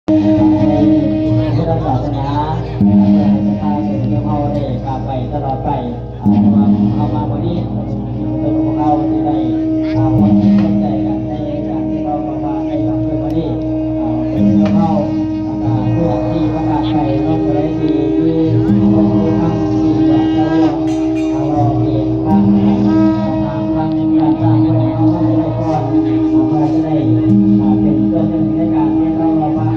ໃນພຸດທະສາສະໜາ ເພື່ອໃຫ້ສະພາໂຍມເຮົາໄດ້ກາບໄປຕະຫຼອດໄປ. ເພາະວ່າເຮົາມາມື້ນີ້ ໂຕຂອງເຮົາທີ່ໄດ້ ອ່າ ຮ່ວມແຮງຮ່ວມໃຈກັນໃນການທີ່ເຮົາບອກວ່າໃນຄ່ຳຄືນມື້ນີ້ ອ່າ ເປັນໂຕເຮົາ ອ່າ ຜູ້ທີ່ປະກາດໄປເນາະ ຜູ້ໃດທີ່ມີຄວາມຮູ້ທາງທີ່ຢາກຈະເວົ້າ ອ່າ ເວົ້າເອງ ທາງ ທາງ ທາງການສ້າງເພື່ອໃຫ້ເຮົາໄດ້ກ່ອນ ອ່າ ເພື່ອຈະໄດ້ ອ່າ ເປັນສ່ວນໜຶ່ງໃນການຮຽນຮູ້ວ່າ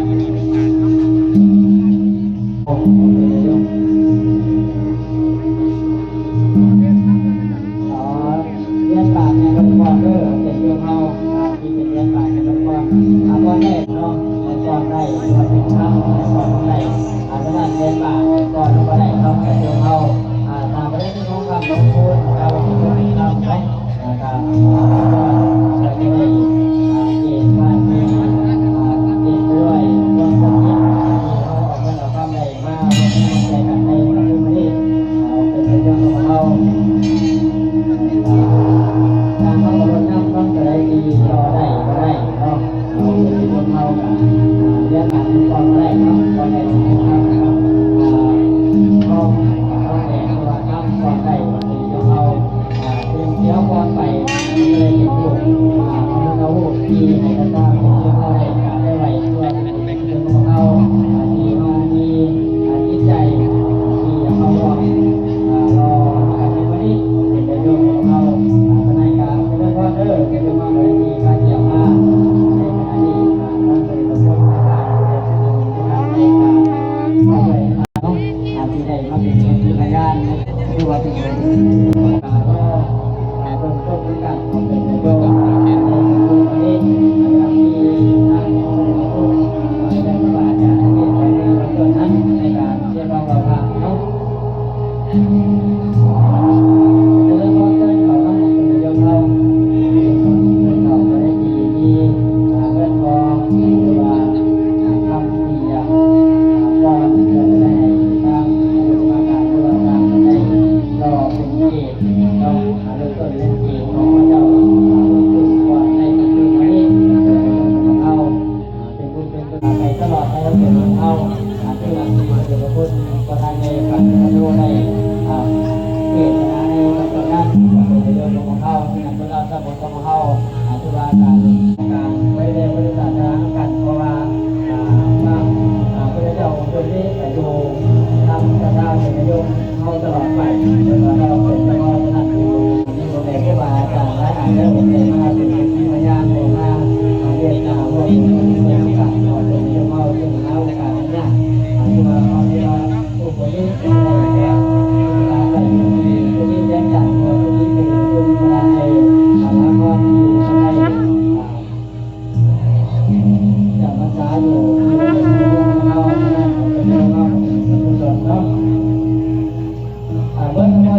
ຂອງເພິ່ນຢູ່ ຂໍຮຽນບາດໃຫ້ເພິ່ນກ່ອນເດີ ເປັນໂຍມເຮົາ ອ່າ ທີ່ເປັນຮຽນບາດໃຫ້ເພິ່ນກ່ອນ ອ່າ ກ່ອນໄດ້ເນາະ ໃຫ້ກ່ອນໄດ້ ຫຼືວ່າເປັນທຳໃຫ້ກ່ອນໄດ້ ອ່າ ສະນັ້ນຮຽນບາດໃຫ້ກ່ອນກໍໄດ້ເນາະ ເປັນໂຍມເຮົາ ອ່າ ຖ້າບໍ່ໄດ້ມີຂອງຄຳຂອງຄູນ ຖ້າບໍ່ມີຂອງຄຳເນາະ ອ່າ ກໍ ອ່າ ກໍຈະໄດ້ ອ່າ ເກນບ້ານທີ່ ອ່າ ເກນດ້ວຍຄວາມສຳເລັດທີ່ເຮົາອອກເງິນອອກຄຳໄດ້ ມາຮ່ວມແຮງຮ່ວມໃຈກັນໃນມື້ນີ້ ເປັນເລື່ອງຂອງເຮົາ ການເຮົາເອົານຳຄວາມໃຈດີຕໍ່ໄດ້ບໍ່ໄດ້ເນາະ ເຮົາເປັນຄົນເຮົາກະເລື່ອງການເປັນຄວາມບໍ່ໄດ້ເນາະ ບໍ່ໄດ້ເປັນຄົນເຮົາເນາະ ເຮົາເຮົາແຕ່ວ່າທຳຄວາມໄດ້ເປັນເລື່ອງເຮົາ ອ່າ ເປັນເຈົ້າກ່ອນໄປ ເລີຍເປັນຜູ້ ອ່າ ເຮົາເຮົາຮູ້ທີ່ໃນການເປັນເຈົ້າເຮົາໄດ້ການໄດ້ໄວ ເພື່ອເປັນເລື່ອງຂອງເຮົາ ອ່າ ທີ່ເຮົາມີ ອ່າ ຈິດໃຈທີ່ຢາກເຂົ້າຮ່ວມ ອ່າ ລໍກັນໃນມື້ນີ້ ເປັນເລື່ອງຂອງເຮົາ ອ່າ ສະນັ້ນກະເລີຍພອນເດີ ເປັນເລື່ອງຂອງເຮົາທີ່ການຈຽມມາໃນຂະນະນີ້ ອ່າ ທາງສະເດັດພະຄຸນ ອ່າ ເປັນຜູ້ນຳໃນການມາຊ່ວຍ ເນາະ ອາ ທີ່ໄດ້ມາເປັນສັກຂີພະຍານ ຫຼືວ່າເປັນ ອາ ລໍ ອາ ເບິ່ງຕົ້ນຄືກັນເນາະ ເປັນນາຍົກ ເປັນຜູ້ນຳທີ່ທາງສະມາຄົມ ແລະ ຄູບາອາຈານ ທີ່ໄດ້ມາຊ່ວຍນັ້ນໃນການຮຽກຮ້ອງເວົ້າຖາມເນາະ. ຈະເລີນພອນເຊີນເຂົ້າມາເປັນນາຍົກເຮົາ ເປັນຄົນເປັນເຖົ້າ ກໍໄດ້ທີ່ມີ ອາ ເງິນທອງ ຫຼືວ່າ ອາ ຄຳທີ່ ອາ ກ່ອນເພື່ອຈະໄດ້ໃຫ້ທາງຄະນະກຳມະການ ຫຼືວ່າທາງໄດ້ລໍເປັນເກດເນາະ ອາ ເລີ່ມຕົ້ນເປັນເກດຂອງພະເຈົ້າ ອາ ເລີ່ມຕົ້ນກ່ອນໃນການເປັນມະເຮັດຂອງເຮົາ ອາ ເປັນບຸນເປັນຄຸນໄປຕະຫຼອດໃນວັນເກີດຂອງເຮົາ ອາ ຄືວ່າເຈົ້າພະຄຸນກໍໄດ້ໃນການທີ່ເຮົາໄດ້ ອາ ເທດນາໃນວັນເກີດນັ້ນ ກໍເປັນປະໂຫຍດຂອງເຮົາ ທີ່ນຳພວກເຮົາ ຂອງເຮົາ ອາ ຄືວ່າການ ການໄວ້ແນວບໍລິສັດທະນານຳກັນ ເພາະວ່າ ອາ ພະ ອາ ພຸດທະເຈົ້າອົງຕົນນີ້ກະຢູ່ນຳຊາວນາຍກເຮົາຕະຫຼອດໄປ ເພິ່ນວ່າເຮົາເປັນເຈົ້າຂອງສະຖານທີ່ ມີພໍ່ແມ່ຄູບາອາຈານຫຼາຍທ່ານເດີ ໄດ້ມາເປັນສັກຂີພະຍານ ໄດ້ມາ ອາ ວຽກງານຮ່ວມເປັນການຂອງເຈົ້າຂອງເຮົາ ເຊິ່ງເຮົາກະເປັນຍາດ ອາ ຄືວ່າເຮົາເລີຍວ່າ ຜູ້ຄົນນີ້ເປັນໄດ້ແບບ ເວລາໄປຢູ່ທີ່ ຜູ້ທີ່ແຈ້ງຈັດ ຜູ້ທີ່ເປັນຄົນ ເວລາໄປ ອາ ລາຄອນທີ່ເພິ່ນໄດ້ ອ່າ ຈຳພັນສາຢູ່ທີ່ເຮົາເປັນເຮົາເປັນເຮົາເປັນກຸສົນເນາະ ອ່າ ເບິ່ງເຮົາ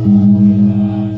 ຍໍຂຶ້ນບໍ່ໄດ້.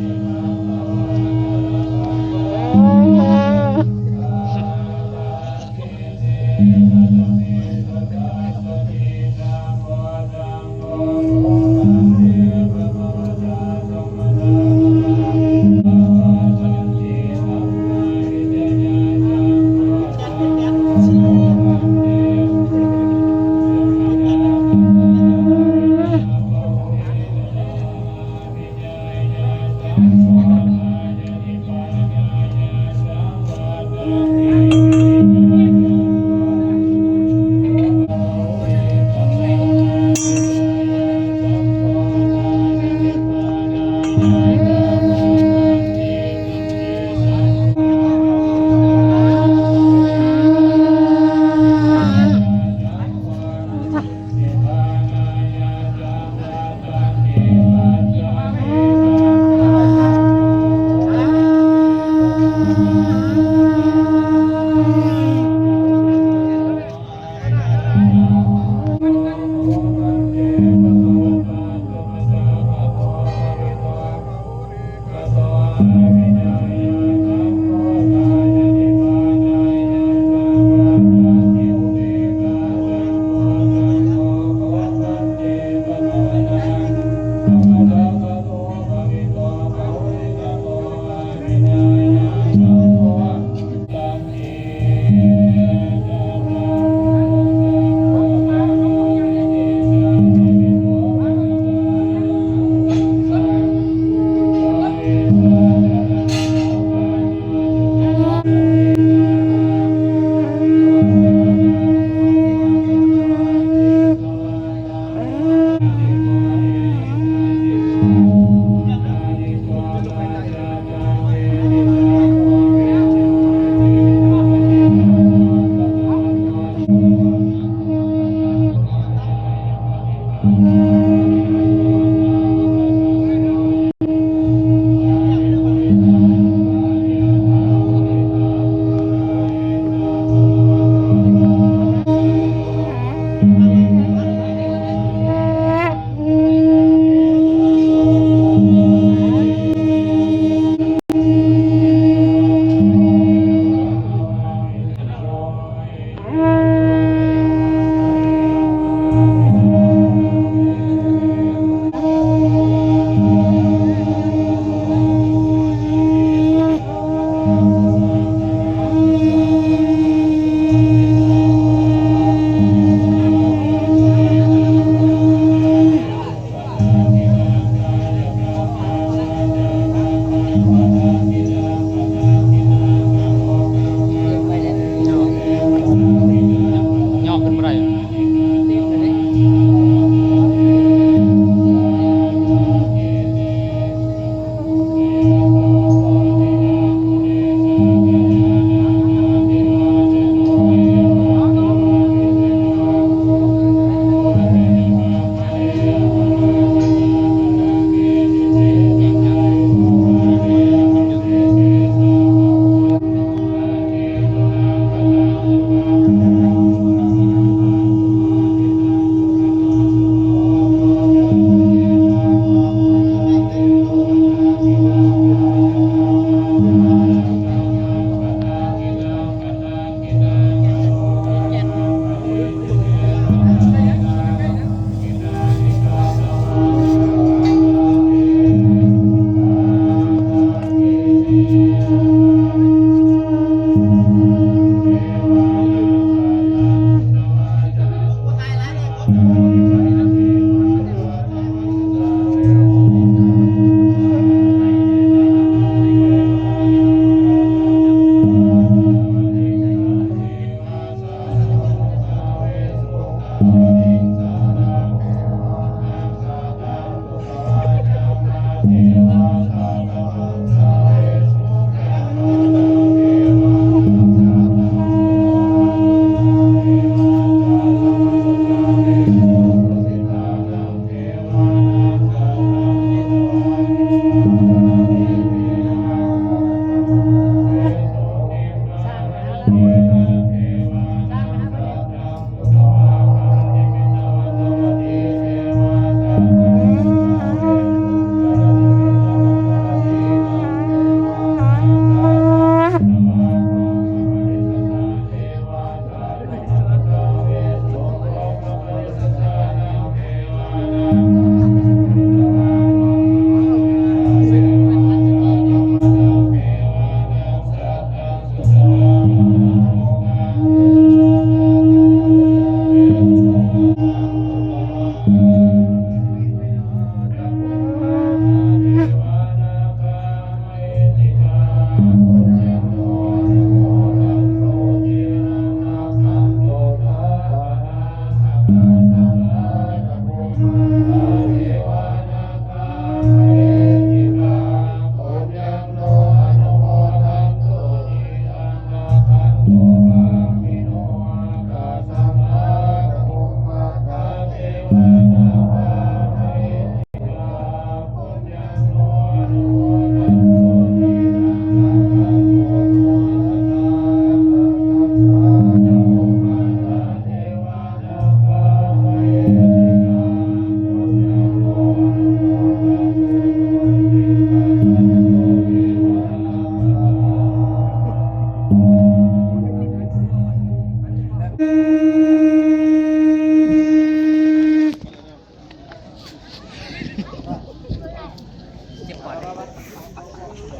ສ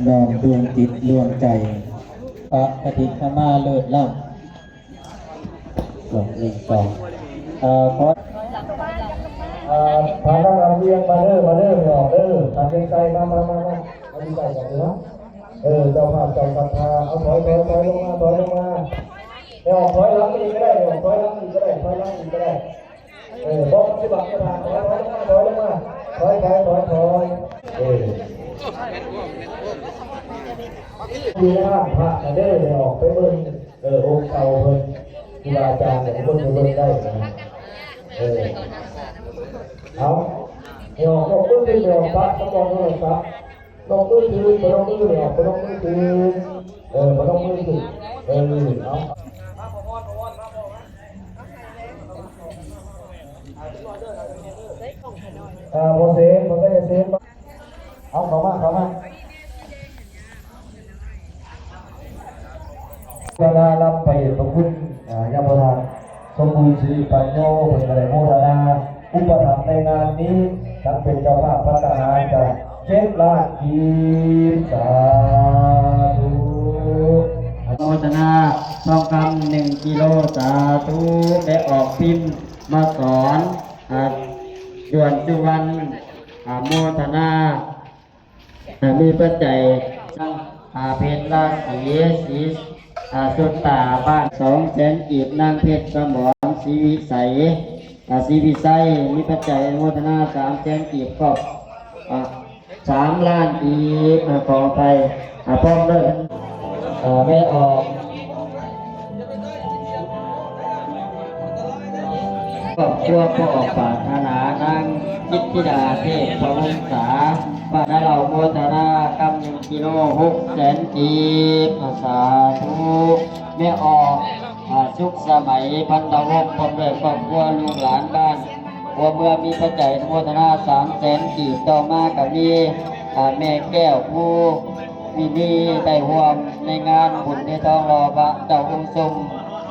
ນ້ອມດວງຈິດດວງໃຈ ປະປະຕິດທະມາເລີດລ້ຳ. ສອງ ໜຶ່ງ ສອງ ເອີ ຂໍ ເອີ ພາກັນລຳລຽງມາເດີ ມາເດີ ແມ່ອອກເດີ ຕັດເລັກໄຊ ມາ ມາ ມາ ມາ ມາຢູ່ໃກ້ກັນເດີເນາະ. ເອີ ເຈົ້າພາບເຈົ້າສັດທາ ເອົາ ຖອຍ ຖອຍ ຖອຍລົງມາ ຖອຍລົງມາ ແມ່ອອກ ຖອຍຫຼັງອີກກໍໄດ້ ແມ່ອອກ ຖອຍຫຼັງອີກກໍໄດ້ ຖອຍຫຼັງອີກກໍໄດ້. ເອີ ບໍ່ ມັນຊິບັງປະທານ ຖອຍ ຖອຍລົງມາ ຖອຍລົງມາ ຖອຍ ຖອຍ ຖອຍ ຖອຍ ເອີ ຢູ່ໃນຫ້ອງພະນະເດີ ໄດ້ອອກໄປເບິ່ງ ເອີ ອົງເກົ່າເພິ່ນ ຄູບາອາຈານກໍເບິ່ງ ເບິ່ງໄດ້ນະ ເອີ ເອົາ ໃຫ້ອອກ ອອກເບິ່ງ ເບິ່ງ ອອກປະ ສຳຮອງໂທລະສັບ ລົງມືຂຶ້ນ ບໍ່ລົງມືແລ້ວ ບໍ່ລົງມືຂຶ້ນ ເອີ ບໍ່ລົງມືຂຶ້ນ ເອີ ເອົາ ເອີ ບໍ່ເສງ ບໍ່ໃສ່ເສງ ເອົາ ເຂົ້າມາ ເຂົ້າມາ ເວລານຳພະເດດພະຄຸນ ເອີ ຍາມປະທານ ສົມບູນສິລິປັນໂຍ ເພິ່ນກໍໄດ້ໂມທະນາອຸປະຖຳໃນງານນີ້ ທັງເປັນເຈົ້າພາບພັດຕາຫານກະເຈັດລ້ານກີບ ສາທຸ ໂມທະນາທອງຄຳໜຶ່ງກິໂລ ສາທຸ ແລະອອກພິມມາສອນ ອາ ດວນສຸວັນ ອາ ໂມທະນາ ອາ ມີປັດໄຈ ອາ ເພັດລາສີ ສີ ອາ ສຸດຕາ ບ້ານ ສອງແສນກີບ ນາງເພັດສະໝອນ ສີວິໄສ ອາ ສີວິໄຊ ມີປັດໄຈອະນຸໂມທະນາ ສາມແສນກີບ ຄອບ ອາ ສາມລ້ານກີບ ອາ ຂໍອະໄພ ອາ ພ້ອມດ້ວຍ ອາ ແມ່ອອກ ຄອບຄົວພໍ່ອອກປາດຖະໜາ ນາງຈິດທິດາ ເທບພະວົງສາ ປາດຖະໜາເຫຼົ່າ ໂມທະນາຄຳໜຶ່ງກິໂລ ຫົກແສນກີບ ສາທຸ ແມ່ອອກ ອາ ສຸກສະໄໝ ພັນທະວົງ ພ້ອມດ້ວຍຄອບຄົວ ລູກຫຼານບ້ານ ຄົວເມືອງ ມີປັດໄຈອະນຸໂມທະນາ ສາມແສນກີບ ຕໍ່ມາກໍມີ ອາ ແມ່ແກ້ວ ພູ ມີ ມີໄດ້ຮ່ວມໃນງານບຸນເທທອງຫຼໍ່ພະເຈົ້າອົງຊົງ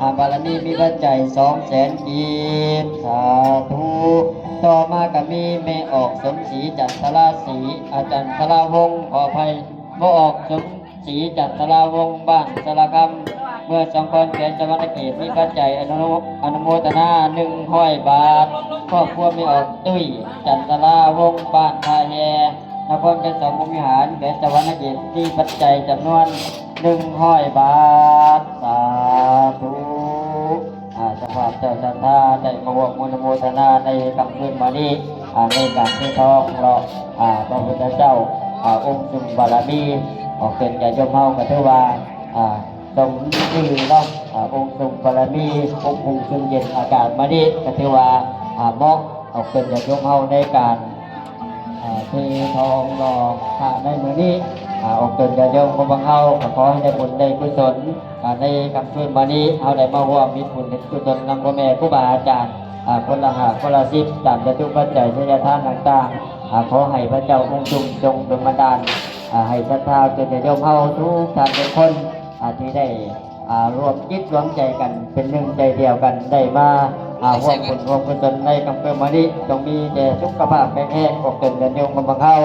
ອາ ບາລະມີ ມີປັດໄຈສອງແສນກີບ ສາທຸ ຕໍ່ມາກໍມີແມ່ອອກສົມສີ ຈັນທະລາສີ ອາ ຈັນທະລາວົງ ຂໍອະໄພ ບໍ່ອອກສົມສີ ຈັນທະລາວົງ ບ້ານສາລະຄຳ ເມືອງສອງຄອນ ແຂວງສະຫວັນນະເຂດ ມີປັດໄຈອະນຸ ອະນຸໂມທະນາ ໜຶ່ງຮ້ອຍບາດ ຄອບຄົວແມ່ອອກຕຸ້ຍ ຈັນທະລາວົງ ບ້ານທ່າແຮ່ ນະຄອນໄກສອນ ພົມວິຫານ ແຂວງສະຫວັນນະເຂດ ມີປັດໄຈຈຳນວນໜຶ່ງຮ້ອຍບາດ ສາທຸ ອາ ເຈົ້າພາບເຈົ້າສັດທາໄດ້ມາຮ່ວມອະນຸໂມທະນາໃນຄ່ຳຄືນມື້ນີ້ ອາ ໃນການເທທອງຫຼໍ່ ອາ ພະພຸດທະເຈົ້າ ອາ ອົງຊຸມບາລະມີ ອອກເປັນຍາດໂຍມເຮົາກໍຖືວ່າ ອາ ສົມຊື່ເນາະ ອາ ອົງຊຸມບາລະມີ ອົງຊຸມເຢັນອາກາດມື້ນີ້ກໍຖືວ່າ ອາ ເໝາະ ອອກເປັນຍາດໂຍມເຮົາໃນການ ອາ ເທທອງຫຼໍ່ພະໃນມື້ນີ້ ອາ ອອກຕົນຍາດໂຍມຂອງພວກເຮົາ ກໍຂໍໃຫ້ໄດ້ບຸນໄດ້ກຸສົນ ອາ ໃນຄ່ຳຄືນມື້ນີ້ ເຮົາໄດ້ມາຮ່ວມເຮັດບຸນເຮັດກຸສົນນຳພໍ່ແມ່ຄູບາອາຈານ ອາ ຄົນລະຫ້າ ຄົນລະສິບ ຕາມຈະຕຸປັດໄຈໄສຍະທານຕ່າງໆ ອາ ຂໍໃຫ້ພະເຈົ້າອົງຊຸມຈົ່ງດົນບັນດານ ອາ ໃຫ້ສັດທາເປັນຍາດໂຍມເຮົາທຸກທ່ານທຸກຄົນ ອາ ທີ່ໄດ້ ອາ ລວມຈິດລວມໃຈກັນເປັນໜຶ່ງໃຈດຽວກັນ ໄດ້ມາ ອາ ຮ່ວມບຸນຮ່ວມກຸສົນໃນຄ່ຳຄືນມື້ນີ້ ຈົ່ງມີແຕ່ສຸຂະພາບແຂງແຮງ ອອກຕົນຍາດໂຍມຂອງພວກເຮົາ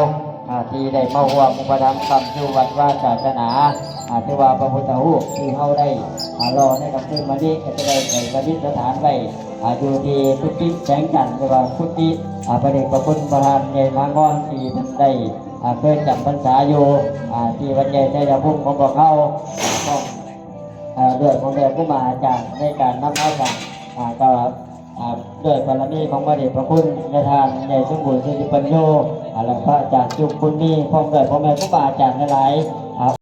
ອາ ທີ່ໄດ້ມາຮ່ວມອຸປະຖຳຄ້ຳຊູວັດວາສາສະໜາ ອາ ຖືວ່າພະພຸດທະຮູບທີ່ເຮົາໄດ້ ອາ ຫຼໍ່ໃນຄ່ຳຄືນມື້ນີ້ ກໍຈະໄດ້ໄປປະດິດສະຖານໄວ້ ອາ ຢູ່ທີ່ກຸຕິແສງຈັນ ຫຼືວ່າກຸຕິ ອາ ພະເດດພະຄຸນພະທ່ານໃຫຍ່ມະຫາງອນ ທີ່ເພິ່ນໄດ້ ອາ ເຄີຍຈຳພັນສາຢູ່ ອາ ທີ່ວັດໃຫຍ່ໄຊຍະພູມຂອງພວກເຮົາ ອາ ພ້ອມ ອາ ດ້ວຍພໍ່ແມ່ຄູບາອາຈານໃນການນຳມາສ້າງ ອາ ກໍ ອາ ດ້ວຍບາລະມີຂອງພະເດດພະຄຸນຍາທ່ານໃຫຍ່ສົມບູນສິລິປັນໂຍ ອາ ແລະ ພະອາຈານຈຸມບຸນມີ ພ້ອມດ້ວຍພໍ່ແມ່ຄູບາອາຈານຫຼາຍ